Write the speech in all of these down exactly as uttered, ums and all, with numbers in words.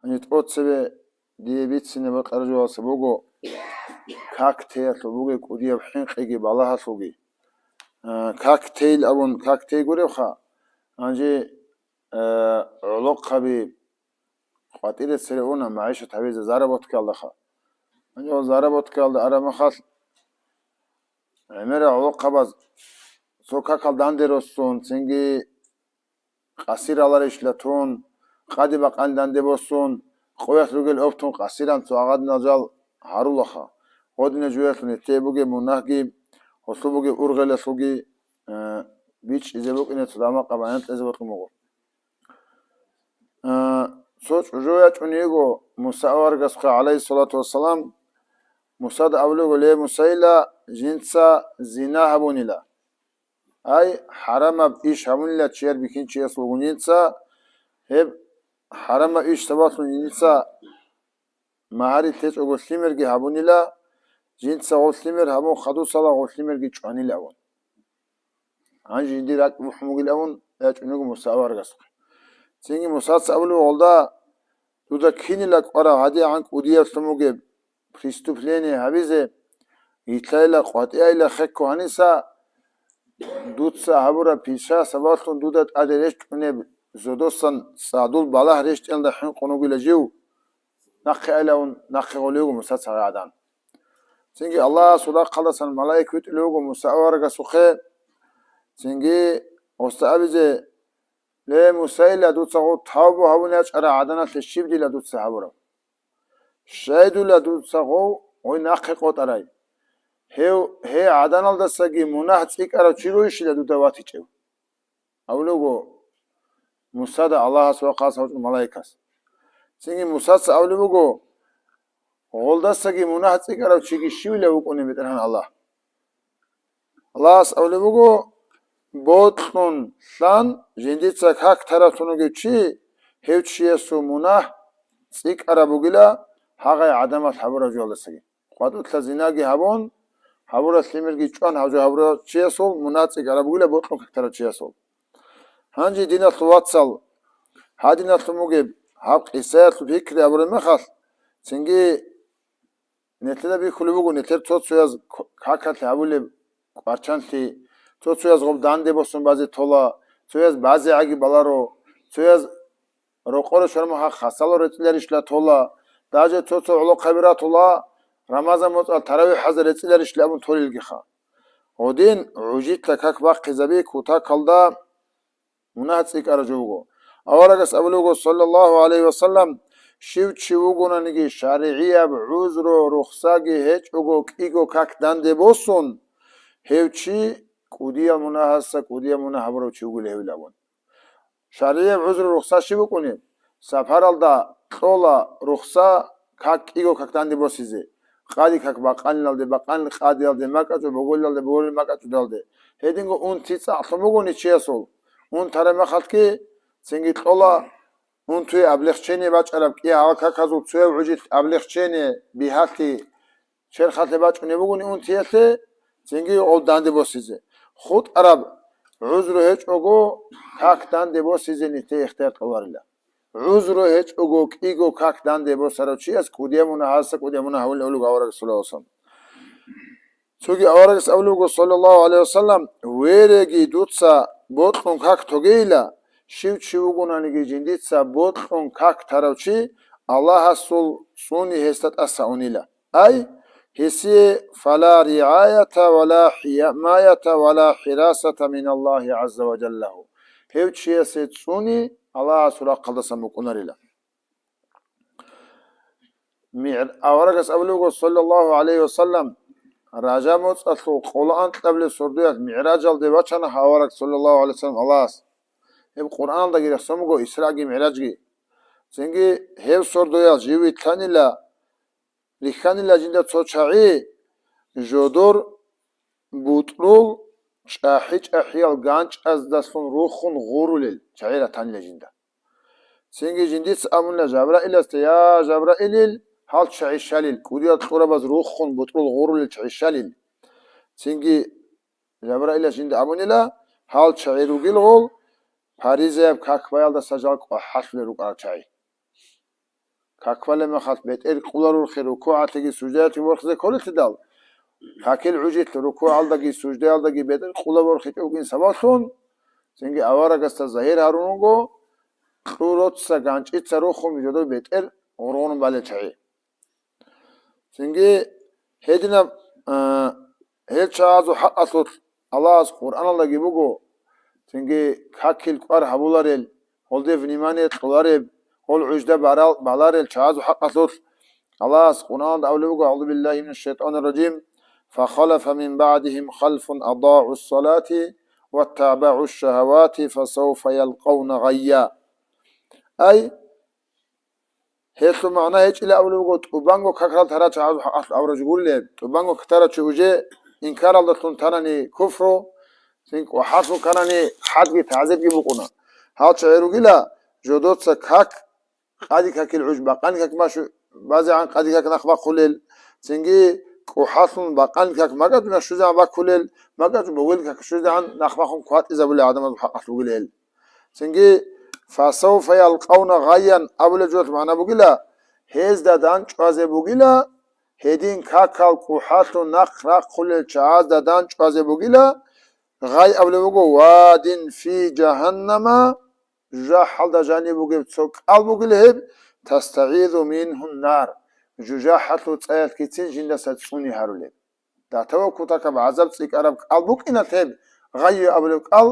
Гьанже тӀоцебе дие бицине бокьараб жоялдаса буго, как теялъул бугеб кӀудияб хӀинкъиги балагьалъулги. А, как тейил абун, как тей гуребха, гьанже, а, гӀолохъаби къватӀире цере уна, магӀишат гьабизе заработкаялдаха. Гьанже гьал заработкаялда араб махалъ, гӀемерал гӀолохъабаз цо какал данде росун, цинги къасираларищ латун, къаде бакъан данде босун, къоялъ ругел обтун къасиран цо гӀагадинал жал гьарулаха. Гъодинаб жоялъул нилъее бугеб мунагьги, гьелъул бугеб ургъелалъулги, э, бичӀчӀизе букӀине цо дамакъа баян кьезе бокьун буго. Э, цо чӀужу ячӀун йиго Муса аварагасухъе, гӀалайгьиссалату вассалам, Мусада абулеб буго: «Ле, Мусайила, жинца зина гьабунила». Ай, хӀарамаб иш гьабунила чияр бихьинчиясул гунинца, гьеб хӀарамаб иш сабаблъун жинца магьари течӀого лъимерги гьабунила, жинца гъов лъимер гьабун хадусала гъов лъимерги чӀванилавун. Гьанже жиндир ракӀ бухӀун бугилавун ячӀун йиго Муса аварагасухъе. Цинги Мусаца абулеб гъолда: «Дуда кинила кӀвараб гьадигӀан кӀудияблъун бугеб преступление гьабизе, гьитайила къватӀияйила хекко гьаниса, дуца гьабураб пиша сабаблъун дуда тӀаде рещтӀунеб зодосан цӀадул балагь рещтӀиналда хӀинкъун вугила жив, нахъе айилавун, нахъе гъолев вуго Мусаца гӀадан». Цинги Аллагьасул рахъалдасан малаик витӀулев вуго Муса аварагасухъе, цинги гъосда абизе: «Ле, Мусайила, дуца гъов тавбу гьабун ячӀарай гӀаданалъе щиб дила дуца гьабураб? Щайдула дуца гъов гъой нахъе къотӀарай? Гьев, гьей гӀаданалдасаги мунагь цӀикӀкӀарав чи руйищила дуда ватичӀев?» Абулеб буго Мусада Аллагьас ва хас гьавчӀун малаикас. Цинги Мусаца абулеб буго: «Гъолдасаги мунагь цӀикӀкӀарав чиги щивилав вукӀунеб, БетӀергьан Аллагь?» Аллагьас абулеб буго: «Бокьун лъан жиндица как тараблъун вугев чи, гьев чиясул мунагь цӀикӀкӀараб бугила гьагъай гӀадамал гьабураб жоялдасаги. КъватӀулъа зинаги гьабун, гьабураб лъимерги чӀван, гьаб жо гьабурав чиясул мунагь цӀикӀкӀараб бугила бокьун как тарав чиясул». Гьанже, диналъул вацал, гьадиналъун бугеб гьаб къисаялъул пикри гьабураб мехалъ, цинги нилъеда бихьулеб буго, нилъер цо-цояз к-, какалъе гьабулеб кӀварчанлъи, цо-цояз гъоб данде босун базе тола, цояз базегӀаги баларо, цояз рокъоре щвараб мехалъ хасало рецӀиларищ латола, даже цо-цо гӀолохъаби ратула, Рамазан моцӀалъ таравихӀазе рецӀиларищ абун толилгиха. Гъодин гӀужитлъа как бахъизаби кутакалда мунагь цӀикӀкӀараб жо буго. Аварагас абулеб буго, саллаллагьу гӀалайгьи ва саллам: «Щив чи вугонаниги шаригӀияб гӀузру-рухсаги гьечӀого кӀиго как данде босун, гьев чи кӀудиял мунагьасда кӀудиял мунагь гьабурав чи вугилан гьевилавун». ШаригӀияб гӀузру-рухса щиб букӀунеб? Сапаралда кьола рухса как кӀиго как данде босизе. Къаде как бакъаниналде, бакъанил къадиялде, макьачӀу боголилалде, боголил макьачӀудалде. Гьединго унти цӀакълъун бугони чиясул, унтараб мехалъги цинги кьола унтуе облегчение бачӀараб кӀияб гьал каказул цояб гӀужил облегчение бигьалъи черхалъе бачӀунеб бугони унтиялъе, цинги гъов данде босизе. ХутӀараб гӀузру гьечӀого как данде босизе нилъее ихтияр кьоларила. ГӀузру гьечӀого кӀиго как данде босарав чияс кӀудияв мунагь гьасда кӀудияв мунагь гьавулев вуго авараг, саллаллагьу гӀалайгьи ва саллам. Цоги аварагас абулеб буго, саллаллагьу гӀалайгьи ва саллам: «Вереги дуца бокьун как тогейила, щив чи вугонаниги жиндица бокьун как тарав чи, Аллагьасул цӀуни гьесда тӀаса унила». Ай, гьесие: «Фала ригӀаята вала хӀимаята вала хӀирасата миналлагьи гӀазза ва жалла». Гьев чиясе цӀуни Аллагьасул рахъалдасан букӀунарила. МигӀ-, аварагас абулеб буго, саллаллагьу гӀалайгьи ва саллам, Ражаб моцӀалъул къоло анкьабилеб сордоялъ МигӀражалде вачана авараг, саллаллагьу гӀалайгьи ва саллам, Аллагьас. Гьеб Къуръаналдаги рехсон буго Исраги МигӀражги. Цинги гьеб сордоялъ жив вилълъанила, рихьанила жинда цо чагӀи, жодор бутӀрул чӀахӀи-чӀахӀиял ганчӀаздалъун рухун гъурулел чагӀи ратанила жинда. Цинги жиндица абуна Жабраиласда: «Я, Жабраилил, гьал чагӀи щалил, кӀудиял кьурабаз рухун бутӀрул гъурулел чагӀи щалил». Цинги Жабраилас жинда абунила: «Гьал чагӀи ругел гъол, паризаяб как баялдаса жал кӀвахӀалъулел рукӀарал чагӀи». как балеб мехалъ бетӀер къуларурхъе рукугӀалъеги суждаялъеги борхизе кколелъидал, какил гӀужил рукугӀалдаги суждаялдаги бетӀер къулаб борхичӀев вугин сабаблъун, цинги аварагасда загьир гьарун руго, кьу роца ганчӀица рухун жодор бетӀер гъоргъун балел чагӀи. Цинги гьединаб, а, гьел чагӀазул хӀакъалъулъ Аллагьас Къуръаналдаги буго, цинги какил кӀвар гьабуларел, гьолде внимание кьолареб, гьол гӀужда барал-, баларел чагӀазул хӀакъалъулъ Аллагьас Къуръаналда абулеб буго: «أعوذ بالله من الشيطان الرجيم. فخلف من بعدهم خلف أضاعوا الصلاة واتبعوا الشهوات فسوف يلقون غيا». Ай, гьелъул магӀна гьечӀила абулеб буго, тӀубанго какал тарав чагӀазул хӀакъалъулъ абураб жо гурилеб, тӀубанго тарав чи уже инкаралдалъун танани куфру, цин кӀухӀаллъун канани хӀадги тагӀзирги букӀуна. Гьал чагӀи ругила, жодоца как, къади какил гӀуж бакъани как машу-, базегӀан къади как нах бахъулел, цинги кӀухӀаллъун бакъани как макьачӀу нах щвезегӀан баккулел, макьачӀу бовел как щвезегӀан нах бахъун кватӀизабулел гӀадамазул хӀакъалъ бугилел. Цинги «фасавфа ялкъавна гъайян» абулеб жоялъ магӀна бугила, гьезда данчӀвазе бугила, гьедин какал кӀухӀаллъун нах рахъулел чагӀазда данчӀвазе бугила, гъай абулеб буго, «вадин фи жагьаннама», жужахӀалда жаниб бугеб цо кӀал бугила гьеб, «тастагӀизу мингьун нар», жужахӀалъул цӀаялъгицин жиндаса цӀуни гьарулеб. Датава кутакаб гӀазаб цӀикӀкӀараб кӀал букӀина гьеб, гъайю абулеб кӀал,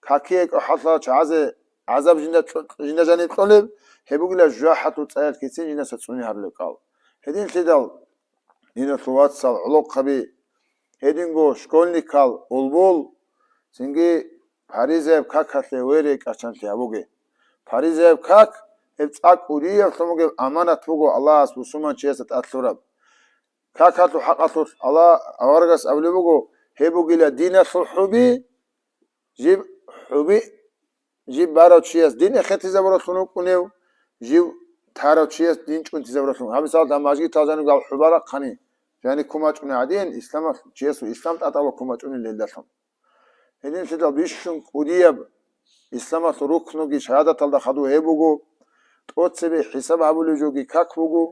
какие кӀухӀаллъарал чагӀазе гӀазаб жинда, жинда жаниб кьолеб, гьеб бугила жужахӀалъул цӀаялъгицин жиндаса цӀуни гьарулеб кӀал. Гьединлъидал, диналъул вацал, гӀолохъаби, гьединго школьникал, улбул, цинги паризаяб какалъе вере кӀачанлъи гьабуге. Паризаяб как, гьеб цӀакъ кӀудияблъун бугеб аманат буго Аллагьас бусурманчиясда тӀад лъураб. Какалъул хӀакъалъулъ Аллагь аварагас абулеб буго, гьеб бугила диналъул хӀуби, жиб хӀуби, жиб барав чияс дин эхетизабуралъун вукӀунев, жив тарав чияс дин чӀунтизабуралъун. Гьаб мисал, гьаб мажгитал жанив гьал хӀуба рахъани, жани кумачӀуни гӀадин, исламалъ-, чиясул ислам тӀатӀала кумачӀуни лелдалъун. Гьединлъидал бищун кӀудияб исламалъул рукнуги шагьадаталда хадув гьеб буго, тӀоцебе хӀисаб гьабулев жоги как буго,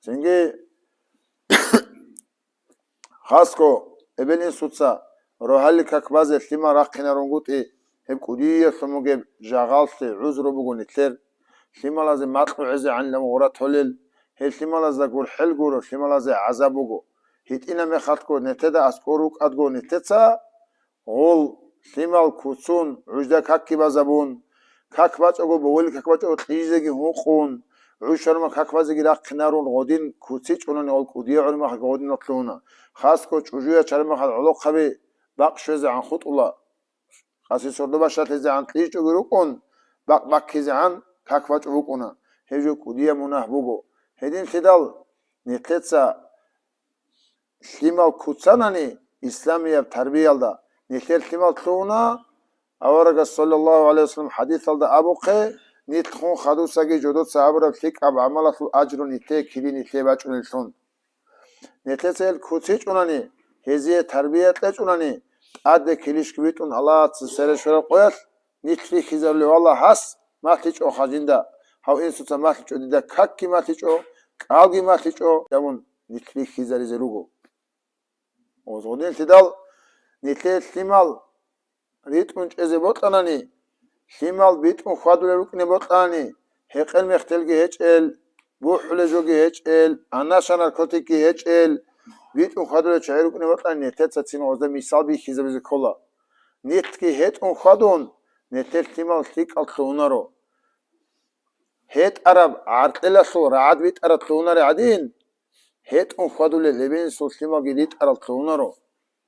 цинги хасго эбел-инсуца рогьалил как базе лъимал рахъинарунгутӀи, гьеб кӀудиялъун бугеб жагъаллъи гӀузру буго нилъер, лъималазе макьу гӀезегӀанилан гъура толел, гьел лъималазда гурхӀел гуро, лъималазе гӀазаб буго. ГьитӀина мехалъго нетеда аскӀор рукӀадго нетеца, гъол, лъимал куцун, гӀужда какги базабун, как бачӀого, бовелил как бачӀого кьижизеги гьукъун, гӀуж чарма как базеги рахъинарун, гъодин куцичӀунани гъол кӀудияв гӀурмахъ гъодинал лъугьуна. Хасго чӀужуя чармахъал гӀолохъаби бакъ щвезегӀан хутӀула, къаси сордо бащалъизегӀан кьижчӀоги рукӀун, бакъ баккизегӀан как бачӀо букӀуна. Гьеб жо кӀудияб мунагь буго. Гьединлъидал нилъеца лъимал куцанани исламияб тарбиялда, нилъер лъимал лъугьуна, аварагас, саллаллагьу гӀалайгьи вассалам, хӀадисалда абухъе, нилъ хун хадусаги жодоца гьабураб лъикӀаб гӀамалалъул ажру нилъее кири нилъее бачӀунеллъун. Нилъеца гьел куцичӀунани, гьезие тарбия кьечӀунани, тӀаде килищ витӀун Аллагьаца свере щвараб къоялъ, нилъ рихьизарулев, валлагь, гьас малъичӀо хажинда, гьав инсуца малъичӀо, дида какги малъичӀо, кӀалги малъичӀо, абун нилъ рихьизаризе руго. Гъозгъудинлъидал нилъее лъимал ритӀун чӀезе бокьанани, лъимал битӀун хьвадулел рукӀине бокьанани, гьекъел-мехтелги гьечӀел, бухӀулел жоги гьечӀел, анаша-наркотикги гьечӀел, битӀун хьвадулел чагӀи рукӀине бокьанани, нилъеца цин гъозда мисал бихьизабизе ккола. Нилъги гьетӀун хьвадун, нилъер лъимал лъикӀал лъугьунаро. ГьетӀараб гӀаркьилалъул рагӀад битӀараб лъугьунаре гӀадин, гьетӀун хьвадулел гьебинсул лъималги ритӀараб лъугьунаро.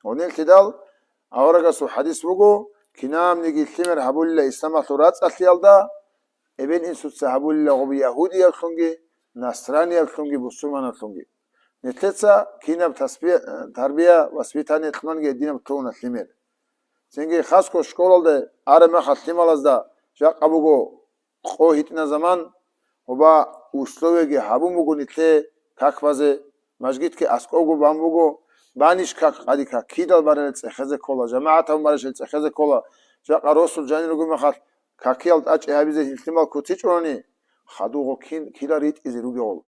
Гьунилъидал аварагасул хӀадис буго, кинабниги лъимер гьабулила исламалъул рацӀцӀалъиялда, эбел-инсуца гьабулила гъуб ягьудияблъунги, насранияблъунги, бусурманаблъунги. Нилъеца кинаб тасби-, тарбия, воспитание кьунанги гьединаб лъугьуна лъимер. Цинги хасго школалде араб мехалъ лъималазда жакъа буго къо гьитӀина заман, гъоба условияги гьабун буго нилъее как базе, мажгитги аскӀовго бан буго, банищ как, къади как, кидал барали цӀехезе ккола, жамагӀатал барищали цӀехезе ккола, жакъа росул жанир руго мехалъ, какиял тӀачӀи гьабизе гьел лъимал куцичӀунани, хадубго кин, кила ритӀизе ругевал,